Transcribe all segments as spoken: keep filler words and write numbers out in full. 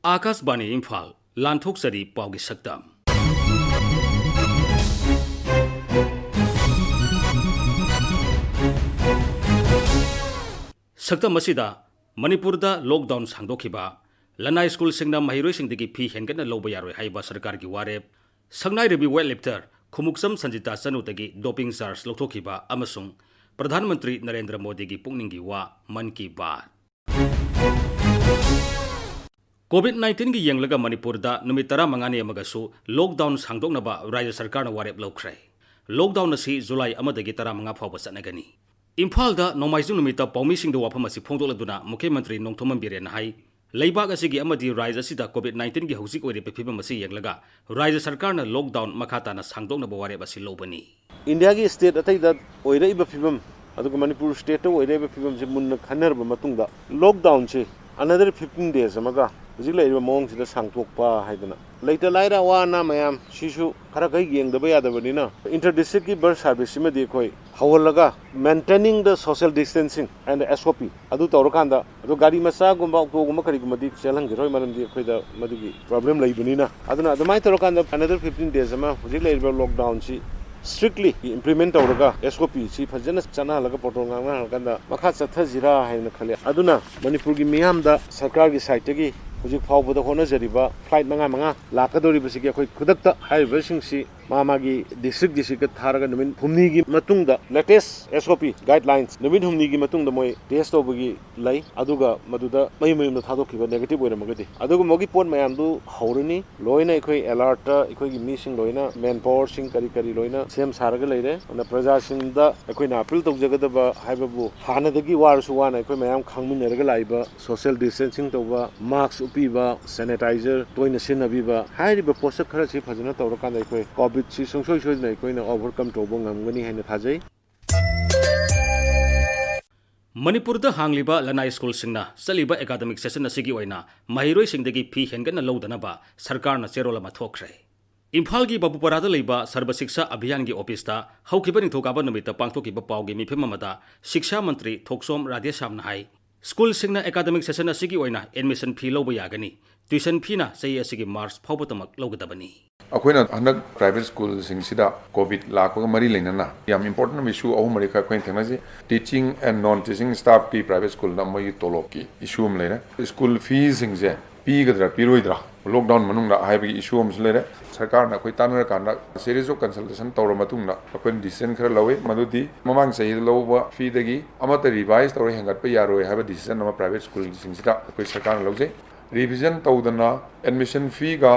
ꯑꯥꯀꯥꯁꯕꯥꯅꯤ ꯏꯝꯐꯥꯜ, ꯂꯥꯟꯊꯣꯛꯆꯔꯤ ꯄꯥꯎꯒꯤ ꯁꯛꯇꯝ꯫ ꯁꯛꯇꯝ ꯑꯁꯤꯗ ꯃꯅꯤꯄꯨꯔꯗ lockdown ꯁꯥꯡꯗꯣꯛꯈꯤꯕ, ꯂꯅꯥꯏ ꯁ꯭ꯀꯨꯜꯁꯤꯡꯅ ꯃꯍꯩꯔꯣꯏꯁꯤꯡꯗꯒꯤ ꯐꯤ ꯍꯦꯟꯒꯠꯅ ꯂꯧꯕ ꯌꯥꯔꯣꯏ ꯍꯥꯏꯕ ꯁꯔꯀꯥꯔꯒꯤ ꯋꯥꯔꯦꯞ, ꯁꯛꯅꯥꯏꯔꯕꯤ weightlifter ꯈꯨꯃꯨꯛꯆꯝ ꯁꯟꯖꯤꯇꯥ ꯆꯅꯨꯗꯒꯤ doping charge ꯂꯧꯊꯣꯛꯈꯤꯕ ꯑꯃꯁꯨꯡ ꯄ꯭ꯔꯙꯥꯟ ꯃꯟꯇ꯭ꯔꯤ ꯅꯔꯦꯟꯗ꯭ꯔ ꯃꯣꯗꯤꯒꯤ ꯄꯨꯛꯅꯤꯡꯒꯤ ꯋꯥ꯫ ꯃꯟ ꯀꯤ ꯕꯥꯠ꯫ COVID nineteenꯒꯤ ꯌꯦꯡꯂꯒ ꯃꯅꯤꯄꯨꯔꯗ ꯅꯨꯃꯤꯠ ꯇꯔꯥꯃꯉꯥꯅꯤ ꯑꯃꯒꯁꯨ lockdown ꯁꯥꯡꯗꯣꯛꯅꯕ ꯔꯥꯖ꯭ꯌ ꯁꯔꯀꯥꯔꯅ ꯋꯥꯔꯦꯞ ꯂꯧꯈ꯭ꯔꯦ꯫ Lockdown ꯑꯁꯤ ꯖꯨꯂꯥꯏ ꯑꯃꯗꯒꯤ ꯇꯔꯥꯃꯉꯥ ꯐꯥꯎꯕ ꯆꯠꯅꯒꯅꯤ꯫ ꯏꯝꯐꯥꯜꯗ ꯅꯣꯡꯃꯥꯏꯖꯤꯡ ꯅꯨꯃꯤꯠꯇ ꯄꯥꯎꯃꯤꯁꯤꯡꯗ ꯋꯥꯐꯝ ꯑꯁꯤ ꯐꯣꯡꯗꯣꯛꯂꯗꯨꯅ ꯃꯨꯈ꯭ꯌ ꯃꯟꯇ꯭ꯔꯤ ꯅꯣꯡꯊꯣꯝꯕꯝ ꯕꯤꯔꯦꯟꯅ ꯍꯥꯏ, ꯂꯩꯕꯥꯛ ꯑꯁꯤꯒꯤ ꯑꯃꯗꯤ ꯔꯥꯖ꯭ꯌ ꯑꯁꯤꯗ COVID nineteenꯒꯤ ꯍꯧꯖꯤꯛ ꯑꯣꯏꯔꯤꯕ ꯐꯤꯕꯝ ꯑꯁꯤ ꯌꯦꯡꯂꯒ ꯔꯥꯖ꯭ꯌ ꯁꯔꯀꯥꯔꯅ lockdown ꯃꯈꯥ ꯇꯥꯅ ꯁꯥꯡꯗꯣꯛꯅꯕ ꯋꯥꯔꯦꯞ ꯑꯁꯤ ꯂꯧꯕꯅꯤ꯫ ꯏꯟꯗꯤꯌꯥꯒꯤ state ꯑꯇꯩꯗ ꯑꯣꯏꯔꯛꯏꯕ ꯐꯤꯕꯝ, ꯑꯗꯨꯒ ꯃꯅꯤꯄꯨꯔ stateꯇ ꯑꯣꯏꯔꯛꯏꯕ ꯐꯤꯕꯝꯁꯤ ꯃꯨꯟꯅ ꯈꯟꯅꯔꯕ ꯃꯇꯨꯡꯗ, lockdownꯁꯤ another fifteen days ꯑꯃꯒ ꯍꯧꯖꯤꯛ ꯂꯩꯔꯤꯕ ꯃꯑꯣꯡꯁꯤꯗ ꯁꯥꯡꯗꯣꯛꯄ ꯍꯥꯏꯗꯅ, ꯂꯩꯇ ꯂꯥꯏꯔ ꯑꯋꯥ ꯑꯅꯥ ꯃꯌꯥꯝ ꯁꯤꯁꯨ ꯈꯔ ꯈꯔ ꯌꯦꯡꯗꯕ ꯌꯥꯗꯕꯅꯤꯅ, inter districtꯀꯤ bus serviceꯁꯤꯃꯗꯤ ꯑꯩꯈꯣꯏ ꯍꯧꯍꯜꯂꯒ, maintaining the social distancing and SOP ꯑꯗꯨ ꯇꯧꯔꯀꯥꯟꯗ, ꯑꯗꯣ ꯒꯥꯔꯤ ꯃꯆꯥꯒꯨꯝꯕ, ꯑꯣꯇꯣꯒꯨꯝꯕ ꯀꯔꯤꯒꯨꯝꯕꯗꯤ ꯆꯦꯜꯍꯟꯈꯤꯔꯣꯏ, ꯃꯔꯝꯗꯤ ꯑꯩꯈꯣꯏꯗ ꯃꯗꯨꯒꯤ problem ꯂꯩꯕꯅꯤꯅ꯫ ꯑꯗꯨꯅ ꯑꯗꯨꯃꯥꯏꯅ ꯇꯧꯔꯀꯥꯟꯗ another fifteen days ꯑꯃ ꯍꯧꯖꯤꯛ ꯂꯩꯔꯤꯕ lockdownꯁꯤ strictly implement ꯇꯧꯔꯒ, SOPꯁꯤ ꯐꯖꯅ ꯆꯠꯅꯍꯜꯂꯒ, protocol ꯉꯥꯡꯅꯍꯜꯂꯀꯥꯟꯗ ꯃꯈꯥ ꯆꯠꯊꯁꯤꯔꯥ ꯍꯥꯏꯅ ꯈꯜꯂꯤ꯫ ꯑꯗꯨꯅ ꯃꯅꯤꯄꯨꯔꯒꯤ ꯃꯤꯌꯥꯝꯗ ꯁꯔꯀꯥꯔꯒꯤ sideꯇꯒꯤ ꯍꯧꯖꯤꯛ ꯐꯥꯎꯕꯗ ꯍꯣꯠꯅꯖꯔꯤꯕ flight ꯃꯉꯥ ꯃꯉꯥ ꯂꯥꯛꯀꯗꯧꯔꯤꯕꯁꯤꯒꯤ ꯑꯩꯈꯣꯏ ꯈꯨꯗꯛꯇ ꯍꯥꯏꯔꯤꯕꯁꯤꯡꯁꯤ ꯃꯥ ꯃꯥꯒꯤ district districtꯇ ꯊꯥꯔꯒ ꯅꯨꯃꯤꯠ ꯍꯨꯝꯅꯤꯒꯤ ꯃꯇꯨꯡꯗ, latest SOP guidelines ꯅꯨꯃꯤꯠ ꯍꯨꯝꯅꯤꯒꯤ ꯃꯇꯨꯡꯗ ꯃꯣꯏ test ꯇꯧꯕꯒꯤ ꯂꯩ, ꯑꯗꯨꯒ ꯃꯗꯨꯗ ꯃꯌꯨꯝ ꯃꯌꯨꯝꯗ ꯊꯥꯗꯣꯛꯈꯤꯕ negative ꯑꯣꯏꯔꯝꯃꯒꯗꯤ꯫ ꯑꯗꯨꯒꯨꯝꯕꯒꯤ ꯄꯣꯠ ꯃꯌꯥꯝꯗꯨ ꯍꯧꯔꯅꯤ꯫ ꯂꯣꯏꯅ ꯑꯩꯈꯣꯏ alertꯇ ꯑꯩꯈꯣꯏꯒꯤ ꯃꯤꯁꯤꯡ ꯂꯣꯏꯅ, manpowerꯁꯤꯡ ꯀꯔꯤ ꯀꯔꯤ ꯂꯣꯏꯅ ꯁꯦꯝ ꯁꯥꯔꯒ ꯂꯩꯔꯦ꯫ ꯑꯗꯨꯅ ꯄ꯭ꯔꯖꯥꯁꯤꯡꯗ ꯑꯩꯈꯣꯏꯅ appeal ꯇꯧꯖꯒꯗꯕ ꯍꯥꯏꯕꯕꯨ, ꯍꯥꯟꯅꯗꯒꯤ ꯋꯥꯔꯁꯨ ꯋꯥꯅ ꯑꯩꯈꯣꯏ ꯃꯌꯥꯝ ꯈꯥꯡꯃꯤꯟꯅꯔꯒ ꯂꯥꯛꯏꯕ, social distancing ꯇꯧꯕ, mask ꯎꯞꯄꯤꯕ, sanitizer ꯇꯣꯏꯅ ꯁꯤꯖꯤꯟꯅꯕꯤꯕ, ꯍꯥꯏꯔꯤꯕ ꯄꯣꯠꯁꯛ ꯈꯔꯁꯤ ꯐꯖꯅ ꯇꯧꯔꯀꯥꯟꯗ ꯑꯩꯈꯣꯏ COVIDꯁꯤ ꯁꯨꯡꯁꯣꯏ ꯁꯣꯏꯗꯅ ꯑꯩꯈꯣꯏꯅ overcome ꯇꯧꯕ ꯉꯝꯒꯅꯤ ꯍꯥꯏꯅ ꯊꯥꯖꯩ꯫ ꯃꯅꯤꯄꯨꯔꯗ ꯍꯥꯡꯂꯤꯕ ꯂꯅꯥꯏ ꯁ꯭ꯀꯨꯜꯁꯤꯡꯅ ꯆꯠꯂꯤꯕ academic session ꯑꯁꯤꯒꯤ ꯑꯣꯏꯅ ꯃꯍꯩꯔꯣꯏꯁꯤꯡꯗꯒꯤ ꯐꯤ ꯍꯦꯟꯒꯠꯅ ꯂꯧꯗꯅꯕ ꯁꯔꯀꯥꯔꯅ ꯆꯦꯔꯣꯜ ꯑꯃ ꯊꯣꯛꯈ꯭ꯔꯦ꯫ ꯏꯝꯐꯥꯜꯒꯤ ꯕꯥꯕꯨꯄꯥꯔꯥꯗ ꯂꯩꯕ ꯁꯔꯕ ꯁꯤꯛꯁꯥ ꯑꯚꯤꯌꯥꯟꯒꯤ officeꯇ ꯍꯧꯈꯤꯕ ꯅꯤꯡꯊꯧꯀꯥꯕ ꯅꯨꯃꯤꯠꯇ ꯄꯥꯡꯊꯣꯛꯈꯤꯕ ꯄꯥꯎꯒꯤ ꯃꯤꯐꯝ ꯑꯃꯗ ꯁꯤꯛꯁꯥ ꯃꯟꯇ꯭ꯔꯤ ꯊꯣꯛꯆꯣꯝ ꯔꯥꯙꯦꯁ꯭ꯌꯥꯝꯅ ꯍꯥꯏ, ꯁ꯭ꯀꯨꯜꯁꯤꯡꯅ ꯑꯦꯀꯥꯗꯃꯤꯛ ꯁꯦꯁꯟ ꯑꯁꯤꯒꯤ ꯑꯣꯏꯅ ꯑꯦꯗꯃꯤꯁꯟ ꯐꯤ ꯂꯧꯕ ꯌꯥꯒꯅꯤ꯫ ꯇ꯭ꯌꯨꯁꯟ ꯐꯤꯅ ꯆꯍꯤ ꯑꯁꯤꯒꯤ ꯃꯥꯔꯆ ꯐꯥꯎꯕꯇꯃꯛ ꯂꯧꯒꯗꯕꯅꯤ꯫ ꯑꯩꯈꯣꯏꯅ ꯍꯟꯗꯛ ꯄ꯭ꯔꯥꯏꯚꯦꯠ ꯁ꯭ꯀꯨꯜꯁꯤꯡꯁꯤꯗ ꯀꯣꯚꯤꯗ ꯂꯥꯛꯄꯒ ꯃꯔꯤ ꯂꯩꯅꯅ ꯌꯥꯝ ꯏꯝꯄꯣꯔꯇꯦꯟ ꯑꯣꯏꯕ ꯏꯁꯨ ꯑꯍꯨꯝ ꯃꯔꯤꯈꯛ ꯑꯩꯈꯣꯏꯅ ꯊꯦꯡꯅꯖꯩ꯫ ꯇꯤꯆꯤꯡ ꯑꯦꯟ ꯅꯣꯟ ꯇꯤꯆꯤꯡ ꯁ꯭ꯇꯥꯐꯀꯤ ꯄ꯭ꯔꯥꯏꯚꯦꯠ ꯁ꯭ꯀꯨꯜꯗ ꯃꯣꯏꯒꯤ ꯇꯣꯂꯣꯞꯀꯤ ꯏꯁꯨ ꯑꯃ ꯂꯩꯔꯦ꯫ ꯁ꯭ꯀꯨꯜ ꯐꯤꯁꯤꯡꯁꯦ ꯄꯤꯒꯗ꯭ꯔꯥ ꯄꯤꯔꯣꯏꯗ꯭ꯔꯥ, ꯂꯣꯛꯗꯥꯎꯟ ꯃꯅꯨꯡꯗ ꯍꯥꯏꯕꯒꯤ ꯏꯁꯨ ꯑꯃꯁꯨ ꯂꯩꯔꯦ꯫ ꯁꯔꯀꯥꯔꯅ ꯑꯩꯈꯣꯏ ꯇꯥꯟꯅꯔꯀꯥꯟꯗ ꯁꯦꯔꯤꯁ ꯑꯣꯐ ꯀꯟꯁꯜꯇꯦꯁꯟ ꯇꯧꯔ ꯃꯇꯨꯡꯗ ꯑꯩꯈꯣꯏꯅ ꯗꯤꯁꯤꯖꯟ ꯈꯔ ꯂꯧꯏ, ꯃꯗꯨꯗꯤ ꯃꯃꯥꯡ ꯆꯍꯤꯗ ꯂꯧꯕ ꯐꯤꯗꯒꯤ ꯑꯃꯠꯇ ꯔꯤꯚꯥꯏꯁ ꯇꯧꯔ ꯍꯦꯟꯒꯠꯄ ꯌꯥꯔꯣꯏ ꯍꯥꯏꯕ ꯗꯤꯁꯤꯖꯟ ꯑꯃ ꯄ꯭ꯔꯥꯏꯚꯦꯠ ꯁ꯭ꯀꯨꯜꯁꯤꯡꯁꯤꯗ ꯑꯩꯈꯣꯏ ꯁꯔꯀꯥꯔꯅ ꯂꯧꯖꯩ꯫ ꯔꯤꯚꯤꯖꯟ ꯇꯧꯗꯅ ꯑꯦꯗꯃꯤꯁꯟ ꯐꯤꯒ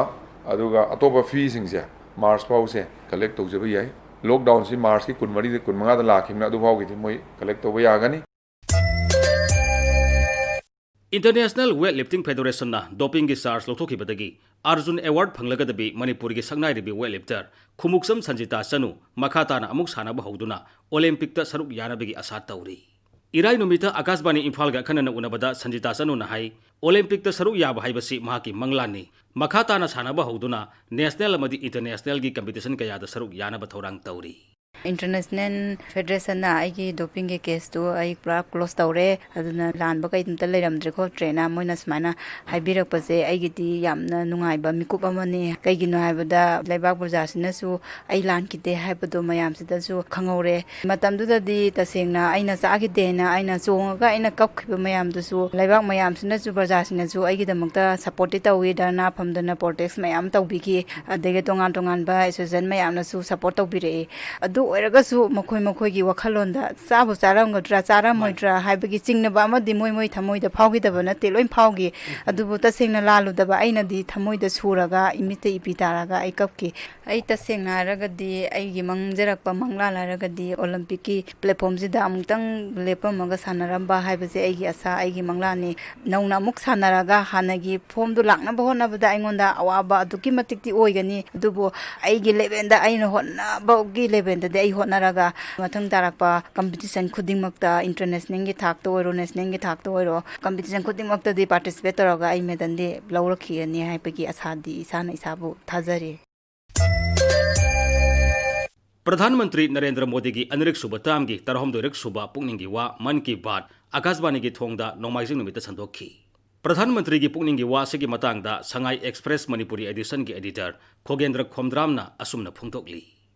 ꯑꯗꯨꯒ ꯑꯇꯣꯞꯄ ꯐꯤꯁꯤꯡꯁꯦ ꯃꯥꯔꯆ ꯐꯥꯎꯁꯦ ꯀꯂꯦꯛ ꯇꯧꯖꯕ ꯌꯥꯏ꯫ ꯂꯣꯛꯗꯥꯎꯟꯁꯤ ꯃꯥꯔꯆꯀꯤ ꯀꯨꯟꯃꯔꯤꯗ ꯀꯨꯟꯃꯉꯥꯗ ꯂꯥꯛꯈꯤꯕꯅꯤ, ꯑꯗꯨꯐꯥꯎꯒꯤꯗꯤ ꯃꯣꯏ ꯀꯂꯦꯛ ꯇꯧꯕ ꯌꯥꯒꯅꯤ꯫ ꯏꯟꯇꯔꯅꯦꯁꯅꯦꯜ ꯋꯦꯠ ꯂꯤꯐꯇꯤꯡ ꯐꯦꯗꯔꯦꯁꯟꯅ ꯗꯣꯄꯤꯡꯒꯤ ꯆꯥꯔꯖ ꯂꯧꯊꯣꯛꯈꯤꯕꯗꯒꯤ ꯑꯥꯔꯖꯨꯟ ꯑꯦꯋꯥꯔꯗ ꯐꯪꯂꯒꯗꯕꯤ ꯃꯅꯤꯄꯨꯔꯒꯤ ꯁꯛꯅꯥꯏꯔꯤꯕꯤ ꯋꯦꯠ ꯂꯤꯐꯇꯔ ꯈꯨꯃꯨꯛꯆꯝ ꯁꯟꯖꯤꯇꯥ ꯆꯅꯨ ꯃꯈꯥ ꯇꯥꯅ ꯑꯃꯨꯛ ꯁꯥꯟꯅꯕ ꯍꯧꯗꯨꯅ ꯑꯣꯂꯦꯝꯄꯤꯛꯇ ꯁꯔꯨꯛ ꯌꯥꯅꯕꯒꯤ ꯑꯁꯥ ꯇꯧꯔꯤ꯫ ꯏꯔꯥꯏ ꯅꯨꯃꯤꯠꯇ ꯑꯀꯥꯁꯕꯥꯅꯤ ꯏꯝꯐꯥꯜꯒ ꯑꯈꯟꯅꯅ ꯎꯅꯕꯗ ꯁꯟꯖꯤꯇꯥ ꯆꯅꯨꯅ ꯍꯥꯏ, ꯑꯣꯂꯦꯝꯄꯤꯛꯇ ꯁꯔꯨꯛ ꯌꯥꯕ ꯍꯥꯏꯕꯁꯤ ꯃꯍꯥꯛꯀꯤ ꯃꯪꯂꯥꯟꯅꯤ꯫ ꯃꯈꯥ ꯇꯥꯅ ꯁꯥꯟꯅꯕ ꯍꯧꯗꯨꯅ ꯅꯦꯁꯅꯦꯜ ꯑꯃꯗꯤ ꯏꯟꯇꯔꯅꯦꯁꯅꯦꯜꯒꯤ ꯀꯝꯄꯤꯇꯤꯁꯟ ꯀꯌꯥꯗ ꯁꯔꯨꯛ ꯌꯥꯅꯕ ꯊꯧꯔꯥꯡ ꯇꯧꯔꯤ꯫ ꯏꯟꯇꯔꯅꯦꯁꯅꯦꯜ ꯐꯦꯗꯔꯦꯁꯟꯅ ꯑꯩꯒꯤ ꯗꯣꯄꯤꯡꯒꯤ ꯀꯦꯁꯇꯨ ꯑꯩ ꯄꯨꯔꯥ ꯀ꯭ꯂꯣꯁ ꯇꯧꯔꯦ, ꯑꯗꯨꯅ ꯂꯥꯟꯕ ꯀꯩꯝꯇ ꯂꯩꯔꯝꯗ꯭ꯔꯦ ꯈꯣꯠꯇ꯭ꯔꯦꯅ ꯃꯣꯏꯅ ꯁꯨꯃꯥꯏꯅ ꯍꯥꯏꯕꯤꯔꯛꯄꯁꯦ ꯑꯩꯒꯤꯗꯤ ꯌꯥꯝꯅ ꯅꯨꯡꯉꯥꯏꯕ ꯃꯤꯀꯨꯞ ꯑꯃꯅꯤ꯫ ꯀꯩꯒꯤꯅꯣ ꯍꯥꯏꯕꯗ ꯂꯩꯕꯥꯛ ꯄ꯭ꯔꯖꯥꯁꯤꯅꯁꯨ ꯑꯩ ꯂꯥꯟꯈꯤꯗꯦ ꯍꯥꯏꯕꯗꯣ ꯃꯌꯥꯝꯁꯤꯗꯁꯨ ꯈꯪꯍꯧꯔꯦ꯫ ꯃꯇꯝꯗꯨꯗꯗꯤ ꯇꯁꯦꯡꯅ ꯑꯩꯅ ꯆꯥꯈꯤꯗꯦꯅ ꯑꯩꯅ ꯆꯣꯡꯉꯒ ꯑꯩꯅ ꯀꯞꯈꯤꯕ ꯃꯌꯥꯝꯗꯨꯁꯨ ꯂꯩꯕꯥꯛ ꯃꯌꯥꯝꯁꯤꯅꯁꯨ ꯄ꯭ꯔꯖꯥꯁꯤꯡꯅꯁꯨ ꯑꯩꯒꯤꯗꯃꯛꯇ ꯁꯞꯄꯣꯔꯠꯇꯤ ꯇꯧꯏ, ꯙꯔꯅꯥ ꯐꯝꯗꯅ ꯄ꯭ꯔꯣꯇꯦꯁ ꯃꯌꯥꯝ ꯇꯧꯕꯤꯈꯤ, ꯑꯗꯒꯤ ꯇꯣꯉꯥꯟ ꯇꯣꯉꯥꯟꯕ ꯑꯦꯁꯣꯁꯤꯌꯦꯁꯟ ꯃꯌꯥꯝꯅꯁꯨ ꯁꯞꯄꯣꯔꯠ ꯇꯧꯕꯤꯔꯛꯏ꯫ ꯑꯗꯨ ꯑꯣꯏꯔꯒꯁꯨ ꯃꯈꯣꯏ ꯃꯈꯣꯏꯒꯤ ꯋꯥꯈꯜꯂꯣꯟꯗ ꯆꯥꯕꯨ ꯆꯥꯔꯝꯒꯗ꯭ꯔꯥ ꯆꯥꯔꯝꯃꯣꯏꯗ꯭ꯔꯥ ꯍꯥꯏꯕꯒꯤ ꯆꯤꯡꯅꯕ ꯑꯃꯗꯤ ꯃꯣꯏ ꯃꯣꯏ ꯊꯃꯣꯏꯗ ꯐꯥꯎꯈꯤꯗꯕ ꯅꯠꯇꯦ, ꯂꯣꯏ ꯐꯥꯎꯈꯤ꯫ ꯑꯗꯨꯕꯨ ꯇꯁꯦꯡꯅ ꯂꯥꯜꯂꯨꯗꯕ ꯑꯩꯅꯗꯤ ꯊꯃꯣꯏꯗ ꯁꯨꯔꯒ ꯏꯃꯤꯠꯇ ꯏꯄꯤ ꯇꯥꯔꯒ ꯑꯩ ꯀꯞꯈꯤ꯫ ꯑꯩ ꯇꯁꯦꯡꯅ ꯍꯥꯏꯔꯒꯗꯤ ꯑꯩꯒꯤ ꯃꯪꯖꯔꯛꯄ ꯃꯪꯂꯥꯟ ꯍꯥꯏꯔꯒꯗꯤ ꯑꯣꯂꯦꯝꯄꯤꯛꯀꯤ ꯄ꯭ꯂꯦꯠꯐꯣꯝꯁꯤꯗ ꯑꯃꯨꯛꯇꯪ ꯂꯦꯞꯄꯝꯃꯒ ꯁꯥꯟꯅꯔꯝꯕ ꯍꯥꯏꯕꯁꯦ ꯑꯩꯒꯤ ꯑꯁꯥ, ꯑꯩꯒꯤ ꯃꯪꯂꯥꯟꯅꯤ꯫ ꯅꯧꯅ ꯑꯃꯨꯛ ꯁꯥꯟꯅꯔꯒ ꯍꯥꯟꯅꯒꯤ ꯐꯣꯝꯗꯨ ꯂꯥꯛꯅꯕ ꯍꯣꯠꯅꯕꯗ ꯑꯩꯉꯣꯟꯗ ꯑꯋꯥꯕ ꯑꯗꯨꯛꯀꯤ ꯃꯇꯤꯛꯇꯤ ꯑꯣꯏꯒꯅꯤ, ꯑꯗꯨꯕꯨ ꯑꯩꯒꯤ ꯂꯦꯚꯦꯜꯗ ꯑꯩꯅ ꯍꯣꯠꯅꯕꯒꯤ ꯂꯦꯚꯦꯜꯗꯗꯤ ꯑꯩ ꯍꯣꯠꯅꯔꯒ ꯃꯊꯪ ꯇꯥꯔꯛꯄ ꯀꯝꯄꯤꯇꯤꯁꯟ ꯈꯨꯗꯤꯡꯃꯛꯇ, ꯏꯟꯇꯔꯅꯦꯁꯅꯦꯜꯒꯤ ꯊꯥꯛꯇ ꯑꯣꯏꯔꯣ, ꯅꯦꯁꯅꯦꯜꯒꯤ ꯊꯥꯛꯇ ꯑꯣꯏꯔꯣ, ꯀꯝꯄꯤꯇꯤꯁꯟ ꯈꯨꯗꯤꯡꯃꯛꯇꯗꯤ ꯄꯥꯔꯇꯤꯁꯤꯄꯦꯠ ꯇꯧꯔꯒ ꯑꯩ ꯃꯦꯗꯜꯗꯤ ꯂꯧꯔꯛꯈꯤꯒꯅꯤ ꯍꯥꯏꯕꯒꯤ ꯑꯁꯥꯗꯤ ꯏꯁꯥꯅ ꯏꯁꯥꯕꯨ ꯊꯥꯖꯔꯤ꯫ ꯄ꯭ꯔꯙꯥꯟ ꯃꯟꯇ꯭ꯔꯤ ꯅꯔꯦꯟꯗ꯭ꯔ ꯃꯣꯗꯤꯒꯤ ꯑꯅꯤꯔꯛ ꯁꯨꯕ ꯇꯥꯝꯒꯤ ꯇꯔꯥꯍꯨꯝꯗꯣꯏꯔꯛ ꯁꯨꯕ ꯄꯨꯛꯅꯤꯡꯒꯤ ꯋꯥ ꯃꯟ ꯀꯤ ꯕꯥꯠ ꯑꯀꯥꯁꯕꯥꯅꯤꯒꯤ ꯊꯣꯡꯗ ꯅꯣꯡꯃꯥꯏꯖꯤꯡ ꯅꯨꯃꯤꯠꯇ ꯁꯟꯗꯣꯛꯈꯤ꯫ ꯄ꯭ꯔꯙꯥꯟ ꯃꯟꯇ꯭ꯔꯤꯒꯤ ꯄꯨꯛꯅꯤꯡꯒꯤ ꯋꯥ ꯑꯁꯤꯒꯤ ꯃꯇꯥꯡꯗ ꯁꯉꯥꯏ ꯑꯦꯛꯁꯄ꯭ꯔꯦꯁ ꯃꯅꯤꯄꯨꯔꯤ ꯑꯦꯗꯤꯁꯟꯒꯤ ꯑꯦꯗꯤꯇꯔ ꯈꯣꯒꯦꯟꯗ꯭ꯔ ꯈꯣꯝꯗ꯭ꯔꯥꯝꯅ ꯑꯁꯨꯝꯅ ꯐꯣꯡꯗꯣꯛꯂꯤ꯫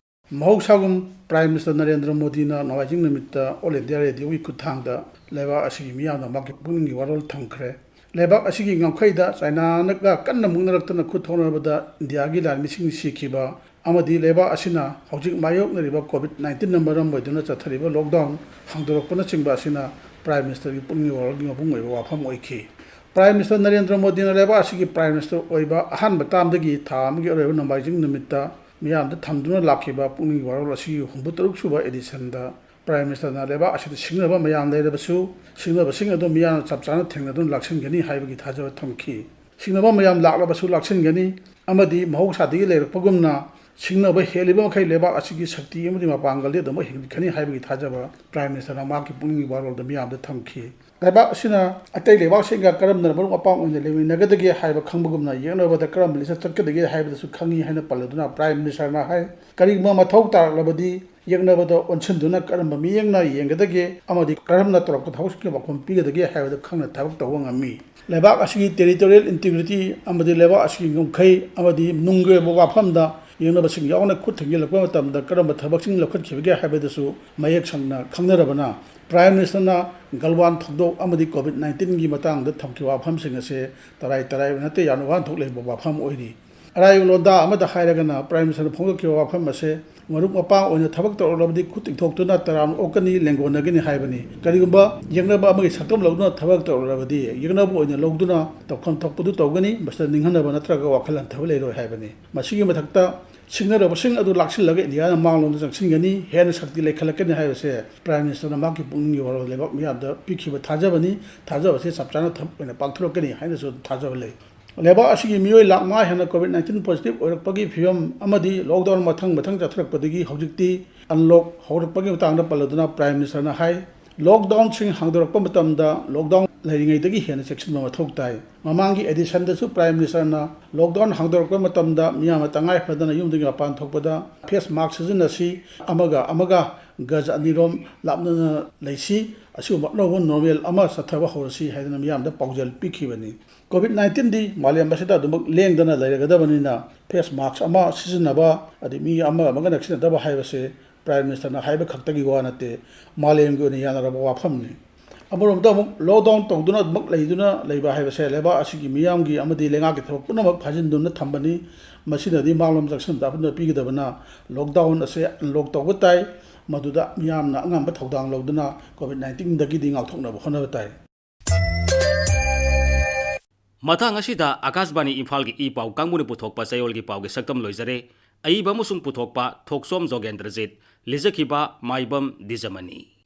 ꯃꯍꯧꯁꯥꯒꯨꯝ, ꯄ꯭ꯔꯥꯏꯝ ꯃꯤꯅꯤꯁꯇꯔ ꯅꯔꯦꯟꯗ꯭ꯔ ꯃꯣꯗꯤꯅ ꯅꯣꯡꯃꯥꯏꯖꯤꯡ ꯅꯨꯃꯤꯠꯇ ꯑꯣꯜ ꯏꯟꯗꯤꯌꯥ ꯔꯦꯗꯤꯑꯣꯒꯤ ꯈꯨꯠꯊꯥꯡꯗ ꯂꯩꯕꯥꯛ ꯑꯁꯤꯒꯤ ꯃꯤꯌꯥꯝꯅ ꯃꯍꯥꯛꯀꯤ ꯄꯨꯛꯅꯤꯡꯒꯤ ꯋꯥꯔꯣꯜ ꯊꯝꯈ꯭ꯔꯦ꯫ ꯂꯩꯕꯥꯛ ꯑꯁꯤꯒꯤ ꯉꯝꯈꯩꯗ ꯆꯥꯏꯅꯥꯅꯒ ꯀꯟꯅ ꯃꯨꯛꯅꯔꯛꯇꯅ ꯈꯨꯠ ꯊꯣꯛꯅꯕꯗ ꯏꯟꯗꯤꯌꯥꯒꯤ ꯂꯥꯟꯃꯤꯁꯤꯡ ꯁꯤꯈꯤꯕ ꯑꯃꯗꯤ ꯂꯩꯕꯥꯛ ꯑꯁꯤꯅ ꯍꯧꯖꯤꯛ ꯃꯥꯌꯣꯛꯅꯔꯤꯕ ꯀꯣꯚꯤꯗ ꯅꯥꯏꯟꯇꯤꯟꯅ ꯃꯔꯝ ꯑꯣꯏꯗꯨꯅ ꯆꯠꯊꯔꯤꯕ ꯂꯣꯛꯗꯥꯎꯟ ꯍꯥꯡꯗꯣꯔꯛꯄꯅꯆꯤꯡꯕ ꯑꯁꯤꯅ ꯄ꯭ꯔꯥꯏꯝ ꯃꯤꯅꯤꯁꯇꯔꯒꯤ ꯄꯨꯛꯅꯤꯡꯒꯤ ꯋꯥꯔꯣꯜꯒꯤ ꯃꯄꯨꯡ ꯑꯣꯏꯕ ꯋꯥꯐꯝ ꯑꯣꯏꯈꯤ꯫ ꯄ꯭ꯔꯥꯏꯝ ꯃꯤꯅꯤꯁꯇꯔ ꯅꯔꯦꯟꯗ꯭ꯔ ꯃꯣꯗꯤꯅ ꯂꯩꯕꯥꯛ ꯑꯁꯤꯒꯤ ꯄ꯭ꯔꯥꯏꯝ ꯃꯤꯅꯤꯁꯇꯔ ꯑꯣꯏꯕ ꯑꯍꯥꯟꯕ ꯇꯥꯝꯗꯒꯤ ꯊꯥ ꯑꯃꯒꯤ ꯑꯔꯣꯏꯕ ꯅꯣꯡꯃꯥꯏꯖꯤꯡ ꯅꯨꯃꯤꯠꯇ ꯃꯤꯌꯥꯝꯗ ꯊꯝꯗꯨꯅ ꯂꯥꯛꯈꯤꯕ ꯄꯨꯛꯅꯤꯡꯒꯤ ꯋꯥꯔꯣꯜ ꯑꯁꯤꯒꯤ ꯍꯨꯝꯐꯨ ꯇꯔꯨꯛ ꯁꯨꯕ ꯑꯦꯗꯤꯁꯟꯗ ꯄ꯭ꯔꯥꯏꯝ ꯃꯤꯅꯤꯁꯇꯔꯅ ꯂꯩꯕꯥꯛ ꯑꯁꯤꯗ ꯁꯤꯡꯅꯕ ꯃꯌꯥꯝ ꯂꯩꯔꯕꯁꯨ, ꯁꯤꯡꯅꯕꯁꯤꯡ ꯑꯗꯨ ꯃꯤꯌꯥꯝꯅ ꯆꯞ ꯆꯥꯅ ꯊꯦꯡꯅꯗꯨꯅ ꯂꯥꯛꯁꯤꯟꯒꯅꯤ ꯍꯥꯏꯕꯒꯤ ꯊꯥꯖꯕ ꯊꯝꯈꯤ꯫ ꯁꯤꯡꯅꯕ ꯃꯌꯥꯝ ꯂꯥꯛꯂꯕꯁꯨ ꯂꯥꯛꯁꯤꯟꯒꯅꯤ ꯑꯃꯗꯤ ꯃꯍꯧꯁꯥꯗꯒꯤ ꯂꯩꯔꯛꯄꯒꯨꯝꯅ ꯁꯤꯡꯅꯕ ꯍꯦꯜꯂꯤꯕ ꯃꯈꯩ ꯂꯩꯕꯥꯛ ꯑꯁꯤꯒꯤ ꯁꯛꯇꯤ ꯑꯃꯗꯤ ꯃꯄꯥꯡꯒꯜꯗꯤ ꯑꯗꯨꯃꯛ ꯍꯦꯟꯒꯠꯀꯅꯤ ꯍꯥꯏꯕꯒꯤ ꯊꯥꯖꯕ ꯄ꯭ꯔꯥꯏꯝ ꯃꯤꯅꯤꯁꯇꯔꯅ ꯃꯍꯥꯛꯀꯤ ꯄꯨꯛꯅꯤꯡꯒꯤ ꯋꯥꯔꯣꯜꯗ ꯃꯤꯌꯥꯝꯗ ꯊꯝꯈꯤ꯫ ꯂꯩꯕꯥꯛ ꯑꯁꯤꯅ ꯑꯇꯩ ꯂꯩꯕꯥꯛꯁꯤꯡꯒ ꯀꯔꯝꯅ ꯃꯔꯨꯞ ꯃꯄꯥꯡ ꯑꯣꯏꯅ ꯂꯩꯃꯤꯟꯅꯒꯗꯒꯦ ꯍꯥꯏꯕ ꯈꯪꯕꯒꯨꯝꯅ ꯌꯦꯛꯅꯕꯗ ꯀꯔꯝꯕ ꯂꯤꯆꯠ ꯆꯠꯀꯗꯒꯦ ꯍꯥꯏꯕꯗꯨꯁꯨ ꯈꯪꯏ ꯍꯥꯏꯅ ꯄꯜꯂꯗꯨꯅ ꯄ꯭ꯔꯥꯏꯝ ꯃꯤꯅꯤꯁꯇꯔꯅ ꯍꯥꯏ, ꯀꯔꯤꯒꯨꯝꯕ ꯃꯊꯧ ꯇꯥꯔꯛꯂꯕꯗꯤ ꯌꯦꯛꯅꯕꯗ ꯑꯣꯟꯁꯤꯟꯗꯨꯅ ꯀꯔꯝꯕ ꯃꯤꯠꯌꯦꯡꯅ ꯌꯦꯡꯒꯗꯒꯦ ꯑꯃꯗꯤ ꯀꯔꯝꯅ ꯇꯧꯔꯛꯄ ꯊꯕꯛꯁꯤꯡꯒꯤ ꯄꯥꯎꯈꯨꯝ ꯄꯤꯒꯗꯒꯦ ꯍꯥꯏꯕꯗꯨ ꯈꯪꯅ ꯊꯕꯛ ꯇꯧꯕ ꯉꯝꯃꯤ꯫ ꯂꯩꯕꯥꯛ ꯑꯁꯤꯒꯤ ꯇꯦꯔꯤꯇꯣꯔꯤꯌꯦꯜ ꯏꯟꯇꯤꯒ꯭ꯔꯤꯇꯤ ꯑꯃꯗꯤ ꯂꯩꯕꯥꯛ ꯑꯁꯤꯒꯤ ꯉꯝꯈꯩ ꯑꯃꯗꯤ ꯅꯨꯡꯒꯤ ꯑꯣꯏꯕ ꯋꯥꯐꯝꯗ ꯌꯦꯡꯅꯕꯁꯤꯡ ꯌꯥꯎꯅ ꯈꯨꯠ ꯊꯤꯡꯖꯤꯜꯂꯛꯄ ꯃꯇꯝꯗ ꯀꯔꯝꯕ ꯊꯕꯛꯁꯤꯡ ꯂꯧꯈꯠꯈꯤꯕꯒꯦ ꯍꯥꯏꯕꯗꯨꯁꯨ ꯃꯌꯦꯛ ꯁꯦꯡꯅ ꯈꯪꯅꯔꯕꯅ, ꯄ꯭ꯔꯥꯏꯝ ꯃꯤꯅꯤꯁꯇꯔꯅ ꯒꯜꯋꯥꯟ ꯊꯧꯗꯣꯛ ꯑꯃꯗꯤ ꯀꯣꯚꯤꯗ ꯅꯥꯏꯟꯇꯤꯟꯒꯤ ꯃꯇꯥꯡꯗ ꯊꯝꯈꯤꯕ ꯋꯥꯐꯝꯁꯤꯡ ꯑꯁꯦ ꯇꯔꯥꯏ ꯇꯔꯥꯏꯕ ꯅꯠꯇꯦ, ꯌꯥꯝꯅ ꯋꯥꯍꯟꯊꯣꯛ ꯂꯩꯕ ꯋꯥꯐꯝ ꯑꯣꯏꯔꯤ꯫ ꯑꯔꯥꯏꯕ ꯂꯣꯟꯗꯥ ꯑꯃꯗ ꯍꯥꯏꯔꯒꯅ, ꯄ꯭ꯔꯥꯏꯝ ꯃꯤꯅꯤꯁꯇꯔꯅ ꯐꯣꯡꯗꯣꯛꯈꯤꯕ ꯋꯥꯐꯝ ꯑꯁꯦ ꯃꯔꯨꯞ ꯃꯄꯥꯡ ꯑꯣꯏꯅ ꯊꯕꯛ ꯇꯧꯔꯛꯂꯕꯗꯤ ꯈꯨꯠ ꯇꯤꯡꯊꯣꯛꯇꯨꯅ ꯇꯔꯥꯝꯅ ꯑꯣꯛꯀꯅꯤ, ꯂꯦꯡꯒꯣꯟꯅꯒꯅꯤ ꯍꯥꯏꯕꯅꯤ꯫ ꯀꯔꯤꯒꯨꯝꯕ ꯌꯦꯛꯅꯕ ꯑꯃꯒꯤ ꯁꯛꯇꯝ ꯂꯧꯗꯨꯅ ꯊꯕꯛ ꯇꯧꯔꯛꯂꯕꯗꯤ ꯌꯦꯛꯅꯕ ꯑꯣꯏꯅ ꯂꯧꯗꯨꯅ ꯇꯧꯐꯝ ꯊꯣꯛꯄꯗꯨ ꯇꯧꯒꯅꯤ, ꯃꯁꯤꯗ ꯅꯤꯡꯍꯟꯅꯕ ꯅꯠꯇ꯭ꯔꯒ ꯋꯥꯈꯜ ꯍꯟꯊꯕ ꯂꯩꯔꯣꯏ ꯍꯥꯏꯕꯅꯤ꯫ ꯃꯁꯤꯒꯤ ꯃꯊꯛꯇ ꯁꯤꯡꯅꯔꯕꯁꯤꯡ ꯑꯗꯨ ꯂꯥꯛꯁꯤꯜꯂꯒ ꯏꯟꯗꯤꯌꯥꯅ ꯃꯥꯡꯂꯣꯝꯗ ꯆꯪꯁꯤꯟꯒꯅꯤ, ꯍꯦꯟꯅ ꯁꯛꯇꯤ ꯂꯩꯈꯠꯂꯛꯀꯅꯤ ꯍꯥꯏꯕꯁꯦ ꯄ꯭ꯔꯥꯏꯝ ꯃꯤꯅꯤꯁꯇꯔꯅ ꯃꯍꯥꯛꯀꯤ ꯄꯨꯛꯅꯤꯡꯒꯤ ꯋꯥꯔꯣꯜ ꯂꯩꯕꯥꯛ ꯃꯤꯌꯥꯝꯗ ꯄꯤꯈꯤꯕ ꯊꯥꯖꯕꯅꯤ꯫ ꯊꯥꯖꯕꯁꯦ ꯆꯞ ꯆꯥꯅ ꯊꯕꯛ ꯑꯣꯏꯅ ꯄꯥꯡꯊꯣꯔꯛꯀꯅꯤ ꯍꯥꯏꯅꯁꯨ ꯊꯥꯖꯕ ꯂꯩ꯫ ꯂꯩꯕꯥꯛ ꯑꯁꯤꯒꯤ ꯃꯤꯑꯣꯏ ꯂꯥꯈ ꯃꯉꯥ ꯍꯦꯟꯅ ꯀꯣꯚꯤꯗ ꯅꯥꯏꯟꯇꯤꯟ ꯄꯣꯖꯤꯇꯤꯚ ꯑꯣꯏꯔꯛꯄꯒꯤ ꯐꯤꯕꯝ ꯑꯃꯗꯤ ꯂꯣꯛꯗꯥꯎꯟ ꯃꯊꯪ ꯃꯊꯪ ꯆꯠꯊꯔꯛꯄꯗꯒꯤ ꯍꯧꯖꯤꯛꯇꯤ ꯑꯟꯂꯣꯛ ꯍꯧꯔꯛꯄꯒꯤ ꯃꯇꯥꯡꯗ ꯄꯜꯂꯗꯨꯅ ꯄ꯭ꯔꯥꯏꯝ ꯃꯤꯅꯤꯁꯇꯔꯅ ꯍꯥꯏ, ꯂꯣꯛꯗꯥꯎꯟꯁꯤꯡ ꯍꯥꯡꯗꯣꯔꯛꯄ ꯃꯇꯝꯗ ꯂꯣꯛꯗꯥꯎꯟ ꯂꯩꯔꯤꯉꯩꯗꯒꯤ ꯍꯦꯟꯅ ꯆꯦꯛꯁꯤꯟꯕ ꯃꯊꯧ ꯇꯥꯏ꯫ ꯃꯃꯥꯡꯒꯤ ꯑꯦꯗꯤꯁꯟꯗꯁꯨ ꯄ꯭ꯔꯥꯏꯝ ꯃꯤꯅꯤꯁꯇꯔꯅ ꯂꯣꯛꯗꯥꯎꯟ ꯍꯥꯡꯗꯣꯔꯛꯄ ꯃꯇꯝꯗ ꯃꯤꯌꯥꯝꯅ ꯇꯉꯥꯏ ꯐꯗꯅ ꯌꯨꯝꯗꯒꯤ ꯃꯄꯥꯟ ꯊꯣꯛꯄꯗ ꯐꯦꯁ ꯃꯥꯛꯁ ꯁꯤꯖꯤꯟꯅꯁꯤ, ꯑꯃꯒ ꯑꯃꯒ ꯒꯖ ꯑꯅꯤꯔꯣꯝ ꯂꯥꯞꯅꯅ ꯂꯩꯁꯤ꯫ ꯑꯁꯤꯒꯨꯝꯕ ꯑꯅꯧꯕ ꯅꯣꯔꯃꯦꯜ ꯑꯃ ꯆꯠꯊꯕ ꯍꯧꯔꯁꯤ ꯍꯥꯏꯗꯅ ꯃꯤꯌꯥꯝꯗ ꯄꯥꯎꯖꯦꯜ ꯄꯤꯈꯤꯕꯅꯤ꯫ ꯀꯣꯚꯤꯗ ꯅꯥꯏꯟꯇꯤꯟꯗꯤ ꯃꯥꯂꯦꯝ ꯑꯁꯤꯗ ꯑꯗꯨꯃꯛ ꯂꯦꯡꯗꯅ ꯂꯩꯔꯒꯗꯕꯅꯤꯅ ꯐꯦꯁ ꯃꯥꯛꯁ ꯑꯃ ꯁꯤꯖꯤꯟꯅꯕ, ꯑꯗꯩ ꯃꯤ ꯑꯃꯒ ꯑꯃꯒ ꯅꯛꯁꯤꯟꯅꯗꯕ ꯍꯥꯏꯕꯁꯦ ꯄ꯭ꯔꯥꯏꯝ ꯃꯤꯅꯤꯁꯇꯔꯅ ꯍꯥꯏꯕ ꯈꯛꯇꯒꯤ ꯋꯥ ꯅꯠꯇꯦ, ꯃꯥꯂꯦꯝꯒꯤ ꯑꯣꯏꯅ ꯌꯥꯅꯔꯕ ꯋꯥꯐꯝꯅꯤ꯫ ꯑꯃꯔꯣꯝꯗ ꯑꯃꯨꯛ ꯂꯣꯛꯗꯥꯎꯟ ꯇꯧꯗꯨꯅ ꯑꯗꯨꯃꯛ ꯂꯩꯗꯨꯅ ꯂꯩꯕ ꯍꯥꯏꯕꯁꯦ ꯂꯩꯕꯥꯛ ꯑꯁꯤꯒꯤ ꯃꯤꯌꯥꯝꯒꯤ ꯑꯃꯗꯤ ꯂꯩꯉꯥꯛꯀꯤ ꯊꯕꯛ ꯄꯨꯝꯅꯃꯛ ꯐꯥꯖꯤꯟꯗꯨꯅ ꯊꯝꯕꯅꯤ꯫ ꯃꯁꯤꯅꯗꯤ ꯃꯥꯡꯂꯣꯝ ꯆꯪꯁꯤꯟꯕꯗ ꯑꯄꯨꯟꯕ ꯄꯤꯒꯗꯕꯅ ꯂꯣꯛꯗꯥꯎꯟ ꯑꯁꯦ ꯑꯟꯂꯣꯛ ꯇꯧꯕ ꯇꯥꯏ꯫ ꯃꯗꯨꯗ ꯃꯤꯌꯥꯝꯅ ꯑꯉꯝꯕ ꯊꯧꯗꯥꯡ ꯂꯧꯗꯨꯅ ꯀꯣꯚꯤꯗ ꯅꯥꯏꯟꯇꯤꯟꯗꯒꯤꯗꯤ ꯉꯥꯛꯊꯣꯛꯅꯕ ꯍꯣꯠꯅꯕ ꯇꯥꯏ꯫ ꯃꯇꯥꯡ ꯑꯁꯤꯗ ꯑꯀꯥꯁꯕꯥꯅꯤ ꯏꯝꯐꯥꯜꯒꯤ ꯏ ꯄꯥꯎ ꯀꯥꯡꯕꯨꯅ ꯄꯨꯊꯣꯛꯄ ꯆꯌꯣꯜꯒꯤ ꯄꯥꯎꯒꯤ ꯁꯛꯇꯝ ꯂꯣꯏꯖꯔꯦ꯫ ꯑꯏꯕ ꯑꯃꯁꯨꯡ ꯄꯨꯊꯣꯛꯄ ꯊꯣꯛꯆꯣꯝ ꯖꯣꯒꯦꯟꯗ꯭ꯔꯖꯤꯠ, ꯂꯤꯖꯈꯤꯕ ꯃꯥꯏꯕꯝ ꯗꯤꯖꯃꯅꯤ꯫